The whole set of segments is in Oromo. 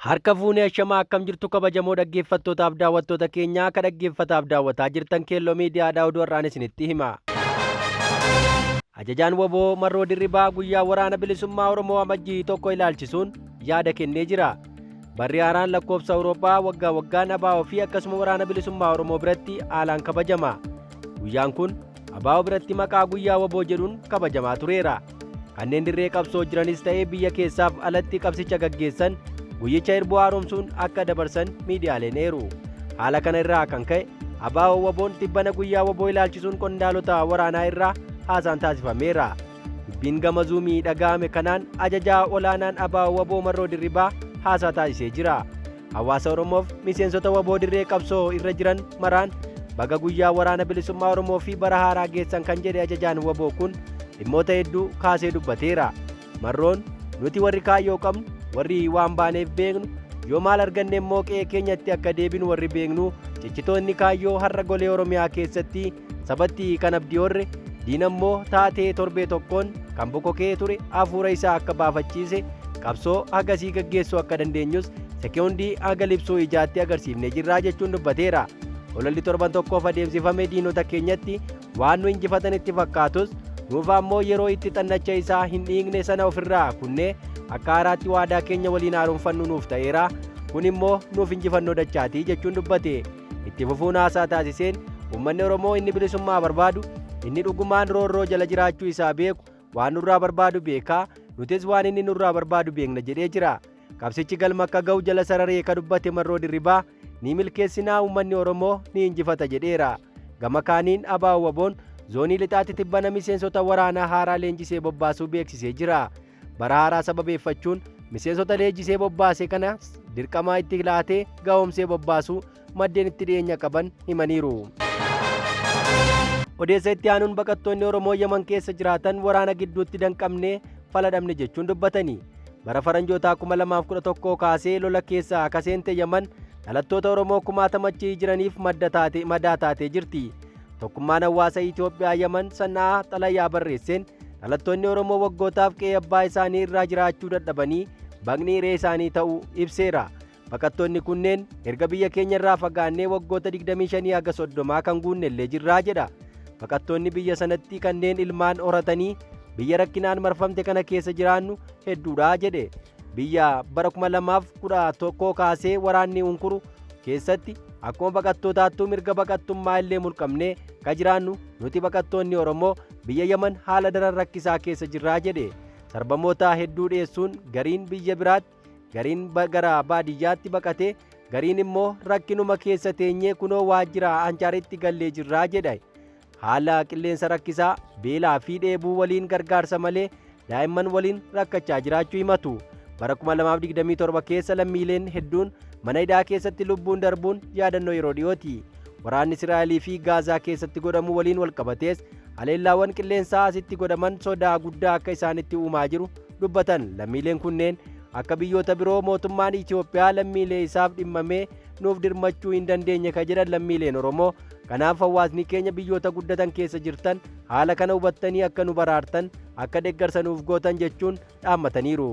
Harka fuunee ashamaa akkam jirtu kabajamoo dhaggeeffattootaaf daawwattoota keenyaa akka dhaggeeffataaf daawwataa jirtan Keelloo Miidiyaadhaa oduu har'aan isinitti hima. Ajajaan WBO Marroo Dirribaa guyyaa waraana bilisummaa Oromoo Amajjii 1 ilaalchisuun yaada kennee jira. Barri haaraan lakkoofsa Awurooppaa waggaa waggaan ABO fi akkasuma waraana bilisummaa Oromoo biratti haalaan kabajama. Guyyaan kun ABO biratti maqaa guyyaa WBO jedhuun kabajamaa tureera. Kanneen dirree qabsoo jiranis ta'ee biyya keessaaf alatti qabsicha gaggeessan guyyicha irbuu haaromsuun akka dabarsan miidiyaaleen eeru. Haala kana irraa kan ka'e ABO WBOn tibbana guyyaa WBO ilaalchisuun qondaalota waraanaa irraa haasaan taasifameera. Dubbiin gama zuumii dhaga'ame kanaan ajajaa olaanaan ABO WBO Marroo Dirribaa haasaa taasisee jira. Hawaasa Oromoof miseensota WBO dirree qabsoo irra jiran maraan baga guyyaa waraana bilisummaa Oromoo fi bara haaraa geessan kan jedhe ajajaan WBO kun dhimmoota hedduu kaasee dubbateera. Marroon nuti warri kaayyoo qabnu warri waan baaneef beeknu yoo maal arganne immoo qe'ee keenyatti akka deebinu warri beeknu cichitoonni kaayyoo har'a golee Oromiyaa keessatti sabatti kan abdii horre diina immoo taatee torbee tokkoon kan bokokee ture hafuura isaa akka baafachiise qabsoo hagasii gaggeessuu akka dandeenyus sekoondii haga libsuu ijaatti agarsiifnee jirraa jechuun dubbateera. Ololli torban tokkoof adeemsifame diinota keenyatti waan nu injifatan itti fakkaatus nuuf ammoo yeroo itti xannacha isaa hin dhiigne sana ofirraa kunnee akka haaraatti waadaa keenya waliin haaromfannu nuuf ta'eera. Kun immoo nuuf injifannoo dachaatii jechuun dubbate. Itti fufuun haasaa taasiseen uummanni Oromoo inni bilisummaa barbaadu inni dhugumaan roorroo jala jiraachuu isaa beeku waan nurraa barbaadu beekaa nutis waan inni nurraa barbaadu beekna jedhee jira. Qabsichi galma akka ga'u jala sararee ka dubbate Marroo Dirribaa ni milkeessinaa uummanni Oromoo ni injifata jedheera. Gama kaaniin ABO WBOn zoonii lixaatti tibbana miseensota waraanaa haaraa leenjisee bobbaasuu beeksisee jira. Bara haaraa sababeeffachuun miseensota leenjisee bobbaase kanas dirqama itti laatee gahoomsee bobbaasuu maddeen itti dhiyeenya qaban himaniiru. Odeessa itti aanuun baqattoonni Oromoo Yaman keessa jiraatan waraana gidduutti danqamnee fala dhabne jechuun dubbatani. Bara faranjootaa 2011 kaasee lola keessa akka seente Yaman dhalattoota Oromoo kumaatama achi jiraniif madda taate madaa taatee jirti. Tokkummaan hawaasa Itoophiyaa Yaman Sana'aa xalayaa barreesseen dhalattoonni Oromoo waggootaaf qe'ee abbaa isaanii irraa jiraachuu dadhabanii baqni hiree isaanii ta'uu ibseera. Baqattoonni kunneen erga biyya keenya irraa fagaannee waggoota 25 haga 30 kan guunne illee jirraa jedha. Baqattoonni biyya sanatti kanneen ilmaan horatanii biyya rakkinaan marfamte kana keessa jiraannu hedduudha jedhe. Biyya bara 2011 kaasee waraanni unkuru keessatti akkuma baqattootaattuu mirga baqattummaa illee mulqamnee ka jiraannu nuti baqattoonni Oromoo biyya Yaman haala daran rakkisaa keessa jirraa jedhe. Sarbamoota hedduu dhiyeessuun gariin biyya biraatti gariin gara baadiyyaatti baqatee gariin immoo rakkinuma keessa teenyee kunoo waajjira Anchaaritti gallee jirraa jedhe. Haala qilleensa rakkisaa, beelaa fi dheebuu waliin gargaarsa malee daa'imman waliin rakkachaa jiraachuu himatu. Bara 2027 keessa lammiileen hedduun mana hidhaa keessatti lubbuun darbuun yaadannoo yeroo dhiyooti. Waraanni Israa'elii fi Gaazaa keessatti godhamu waliin walqabatees haleellaawwan qilleensaa asitti godhaman sodaa guddaa akka isaanitti uumaa jiru dubbatan. Lammiileen kunneen akka biyyoota biroo mootummaan Itoophiyaa lammiilee isaaf dhimmamee nuuf dirmachuu hin dandeenye ka jedhan lammiileen Oromoo kanaaf hawaasni keenya biyyoota guddatan keessa jirtan haala kana hubattanii akka nu baraartan akka deeggarsa nuuf gootan jechuun dhaammataniiru.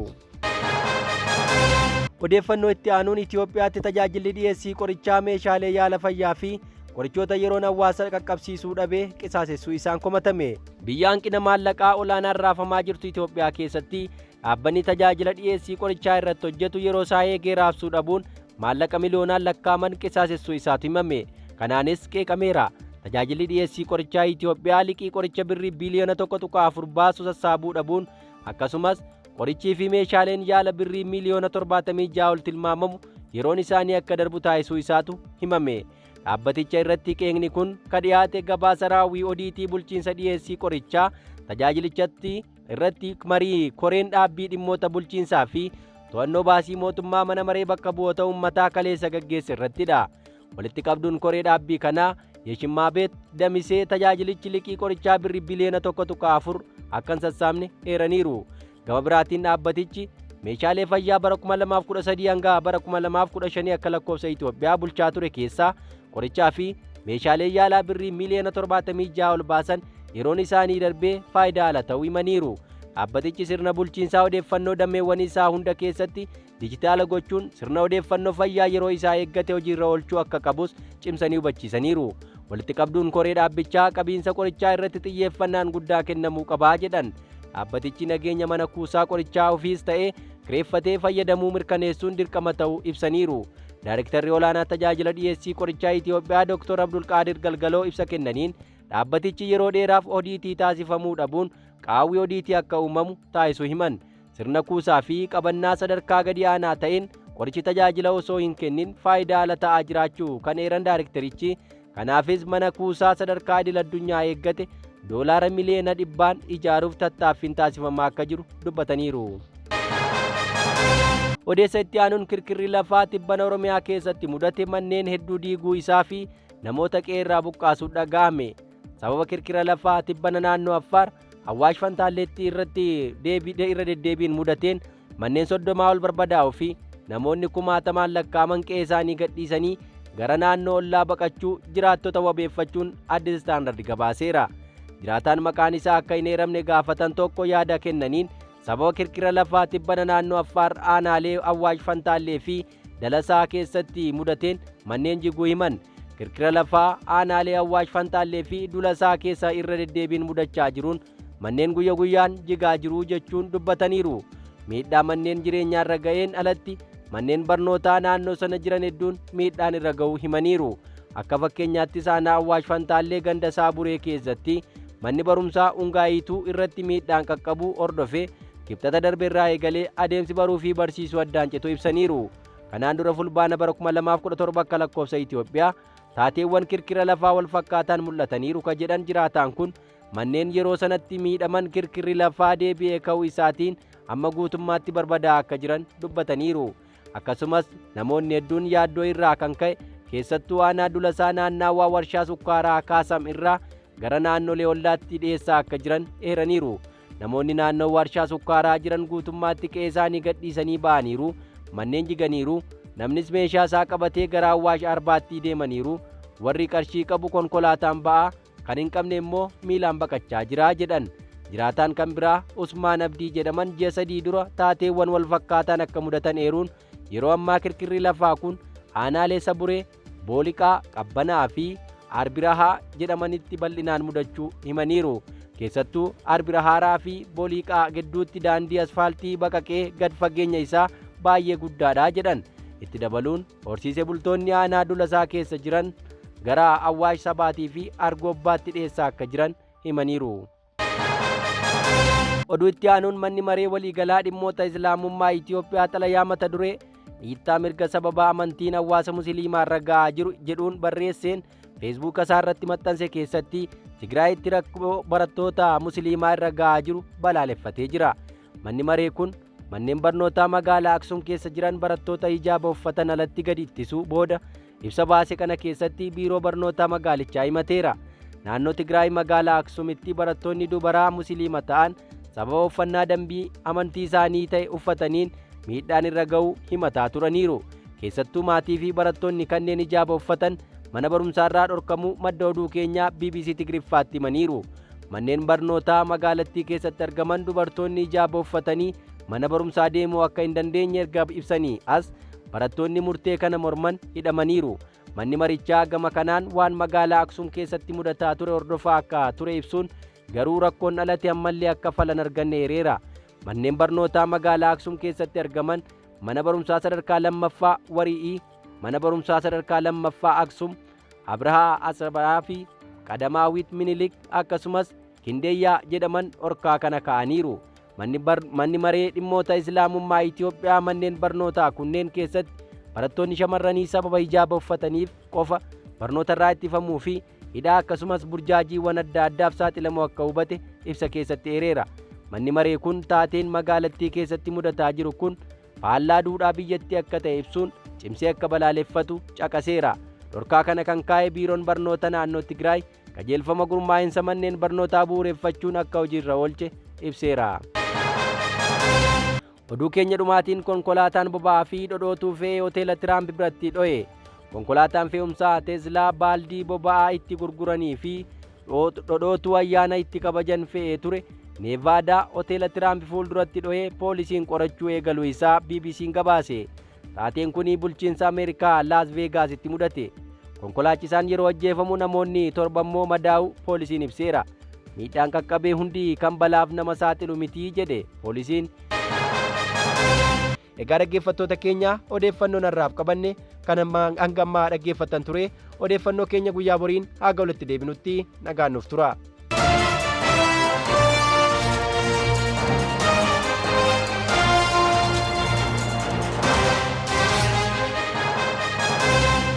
Odeeffannoo itti aanuun Itoophiyaatti tajaajilli dhiyeessii qorichaa meeshaalee yaala fayyaa fi qorichoota yeroon hawaasa qaqqabsiisuu dhabee qisaasessuu isaan komatame. Biyya hanqina maallaqaa olaanaan raafamaa jirtu Itoophiyaa keessatti dhaabbanni tajaajila dhiyeessii qorichaa irratti hojjetu yeroo isaa eegee raabsuu dhabuun maallaqa miliyoonaan lakkaaman qisaasessuu isaatu himame. Kanaanis qeeqameera. Tajaajilli dhiyeessii qorichaa Itoophiyaa liqii qoricha birrii biliyoona 1.4 baasu sassaabuu dhabuun akkasumas qorichii fi meeshaaleen yaala birrii miliyoona 76 ol tilmaamamu yeroon isaanii akka darbu taasisuu isaatu himame. Dhaabbaticha irratti qeeqni kun ka dhiyaate gabaasa raawwii odiitii bulchiinsa dhiyeessii qorichaa tajaajilichatti irratti marii koreen dhaabbii dhimmoota bulchiinsaa fi to'annoo baasii mootummaa mana maree bakka bu'oota uummataa kaleessa gaggeesse irrattidha. Walitti qabduun koree dhaabbii kanaa Yeshimaabeet Damisee tajaajilichi liqii qorichaa birrii biliyoona 1.4 akka hin sassaabne eeraniiru. Gama biraatiin dhaabbatichi meeshaalee fayyaa bara 2013 hanga bara 2015 akka lakkoofsa Itoophiyaa bulchaa ture keessaa qorichaa fi meeshaalee yaalaa birrii miliyoona 76 ol baasan yeroon isaanii darbee faayidaa ala ta'uu himaniiru. Dhaabbatichi sirna bulchiinsaa odeeffannoo dameewwan isaa hunda keessatti dijitaala gochuun sirna odeeffannoo fayyaa yeroo isaa eeggate hojiirra oolchuu akka qabus cimsanii hubachiisaniiru. Walitti qabduun koree dhaabbichaa qabiinsa qorichaa irratti xiyyeeffannaan guddaa kennamuu qabaa jedhan. Dhaabbatichi nageenya mana kuusaa qorichaa ofiis ta'ee kireeffatee fayyadamuu mirkaneessuun dirqama ta'uu ibsaniiru. Daarektarri olaanaa tajaajila dhiyeessii qorichaa Itiyoophiyaa Dr. Abdulqaadir Galgaloo ibsa kennaniin dhaabbatichi yeroo dheeraaf odiitii taasifamuu dhabuun qaawwi odiitii akka uumamu taasisuu himan. Sirna kuusaa fi qabannaa sadarkaa gadi aanaa ta'een qorichi tajaajila osoo hin kennin faayidaa ala ta'aa jiraachuu kan eeran daarektarichi, kanaafis mana kuusaa sadarkaa idil addunyaa eeggate $100 miliyoona ijaaruuf tattaaffiin taasifamaa akka jiru dubbataniiru. Odeessa itti aanuun kirkirri lafaa tibbana Oromiyaa keessatti mudate manneen hedduu diiguu isaa fi namoota qe'eerraa buqqaasuu dhaga'ame. Sababa kirkira lafaa tibbana naannoo Affaar Awwaash Fantaalleetti irratti irra deddeebiin mudateen manneen 30 ol barbadaa'uu fi namoonni kumaatamaan lakkaa'aman qe'ee isaanii gadhiisanii gara naannoo ollaa baqachuu jiraattota wabeeffachuun Addis Standard gabaaseera. Jiraataan maqaan isaa akka hin eeramne gaafatan tokko yaada kennaniin sababa kirkira lafaa tibbana naannoo Affaar aanaalee Awwaash Fantaallee fi Dalasaa keessatti mudateen manneen jiguu himan. Kirkira lafaa aanaalee Awwaash Fantaallee fi Dulasaa keessa irra deddeebiin mudachaa jiruun manneen guyya guyyaan jigaa jiru jechuun dubbataniiru. Miidhaa manneen jireenyaa irra ga'een alatti manneen barnootaa naannoo sana jiran hedduun miidhaan irra ga'uu himaniiru. Akka fakkeenyaattis aanaa Awwaash Fantaallee ganda Saaburee keessatti manni barumsaa Ungaayituu irratti miidhaan qaqqabuu hordofee Kibxata darbe irraa eegalee adeemsi baruu fi barsiisuu addaan cituu ibsaniiru. Kanaan dura Fulbaana bara 2017 akka lakkoofsa Itoophiyaa taateewwan kirkira lafaa wal fakkaataan mul'ataniiru ka jedhan jiraataan kun, manneen yeroo sanatti miidhaman kirkirri lafaa deebi'ee ka'uu isaatiin amma guutummaatti barbadaa'aa akka jiran dubbataniiru. Akkasumas namoonni hedduun yaaddoo irraa kan ka'e keessattuu aanaa Dulasaa naannaawaa warshaa sukkaaraa Kaasam irraa gara naannolee ollaatti dhiyeessaa akka jiran eeraniiru. Namoonni naannoo warshaa sukkaaraa jiran guutummaatti qe'ee isaanii gadhiisanii ba'aniiru, manneen jiganiiru, namnis meeshaa isaa qabatee gara Awwaash Arbaatti deemaniiru, warri qarshii qabu konkolaataan ba'aa, kan hin qabne immoo miilaan baqachaa jira jedhan. Jiraataan kan biraa Usmaan Abdii jedhaman ji'a 3 dura taateewwan wal fakkaataan akka mudatan eeruun yeroo ammaa kirkirri lafaa kun aanaalee Saburee, Booliqaa, Qabbanaa fi Arbirahaa jedhamanitti bal'inaan mudachuu himaniiru. Keessattuu Arbirahaaraa fi Booliqaa gidduutti daandii asfaaltii baqaqee gad fageenya isaa baay'ee guddaadha jedhan. Itti dabaluun horsiisee bultoonni aanaa Dulasaa keessa jiran gara Awwaash Sabaatii fi Argoobbaatti dhiyeessaa akka jiran himaniiru. Oduu itti aanuun manni maree waliigalaa dhimmoota Islaamummaa Itiyoophiyaa xalayaa mata duree dhiittaa mirga sababa amantiin hawaasa Musliimaa irra ga'aa jiru jedhuun barreesseen Feesbuuka isaa irratti maxxanse keessatti Tigraayitti rakkoo barattoota Musliimaa irra ga'aa jiru balaaleffatee jira. Manni maree kun manneen barnootaa magaalaa Aksum keessa jiran barattoota hijaaba uffatan alatti gadi ittisuu booda ibsa baase kana keessatti biiroo barnootaa magaalichaa himateera. Naannoo Tigraay magaalaa Aksumitti barattoonni dubaraa Musliima ta'an sababa uffannaa dambii amantii isaanii ta'e uffataniin miidhaan irra ga'uu himataa turaniiru. Keessattuu maatii fi barattoonni kanneen hijaaba uffatan mana barumsaarraa dhorkamuu madda oduu keenyaa BBC Tigriffaatti himaniiru. Manneen barnootaa magaalattii keessatti argaman dubartoonni hijaaba uffatanii mana barumsaa deemuu akka hin dandeenye erga ibsanii as barattoonni murtee kana morman hidhamaniiru. Manni marichaa gama kanaan waan magaalaa Aksum keessatti mudataa ture hordofaa akka ture ibsuun garuu rakkoon dhalate ammallee akka falan arganne eereera. Manneen barnootaa magaalaa Aksum keessatti argaman mana barumsaa sadarkaa lammaffaa Wari'ii, mana barumsaa sadarkaa lammaffaa Aksum, Abrahaa Asbaraa fi Qadamaawit Minilik akkasumas Kindeeyyaa jedhaman dhorkaa kana ka'aniiru. Manni maree dhimmoota Islaamummaa Itiyoophiyaa manneen barnootaa kunneen keessatti barattoonni shamarranii sababa hijaaba uffataniif qofa barnoota irraa ittifamuu fi hidhaa akkasumas burjaajiiwwan adda addaaf saaxilamuu akka hubate ibsa keessatti eereera. Manni maree kun taateen magaalattii keessatti mudataa jiru kun faallaa duudhaa biyyattii akka ta'e ibsuun cimsee akka balaaleffatu caqaseera. Dhorkaa kana kan kaa'e biiroon barnoota naannoo Tigraay qajeelfama gurmaa'insa manneen barnootaa bu'uureffachuun akka hojiirra oolche ibseera. Oduu keenya dhumaatiin konkolaataan boba'aa fi dhodhootuu fe'ee hoteela Tiraamp biratti dho'e. Konkolaataan fe'umsaa Teeslaa baaldii boba'aa itti gurguranii fi dhodhootuu ayyaana itti kabajan fe'ee ture Neevaadaa hoteela Tiraamp fuulduratti dhohee poolisiin qorachuu eegaluu isaa BBC'n gabaase. Taateen kun bulchiinsa Ameerikaa Laas Veegaasitti mudate. Konkolaachisaan yeroo ajjeefamu namoonni 7 immoo madaa'uu poolisiin ibseera. Miidhaan qaqqabee hundi kan balaaf nama saaxilu miti jedhe poolisiin. Egaa dhaggeeffattoota keenya, odeeffannoon har'aaf qabanne kan hanga ammaa dhaggeeffattan ture. Odeeffannoo keenya guyyaa boriin haga walitti deebinutti nagaan nuuf tura.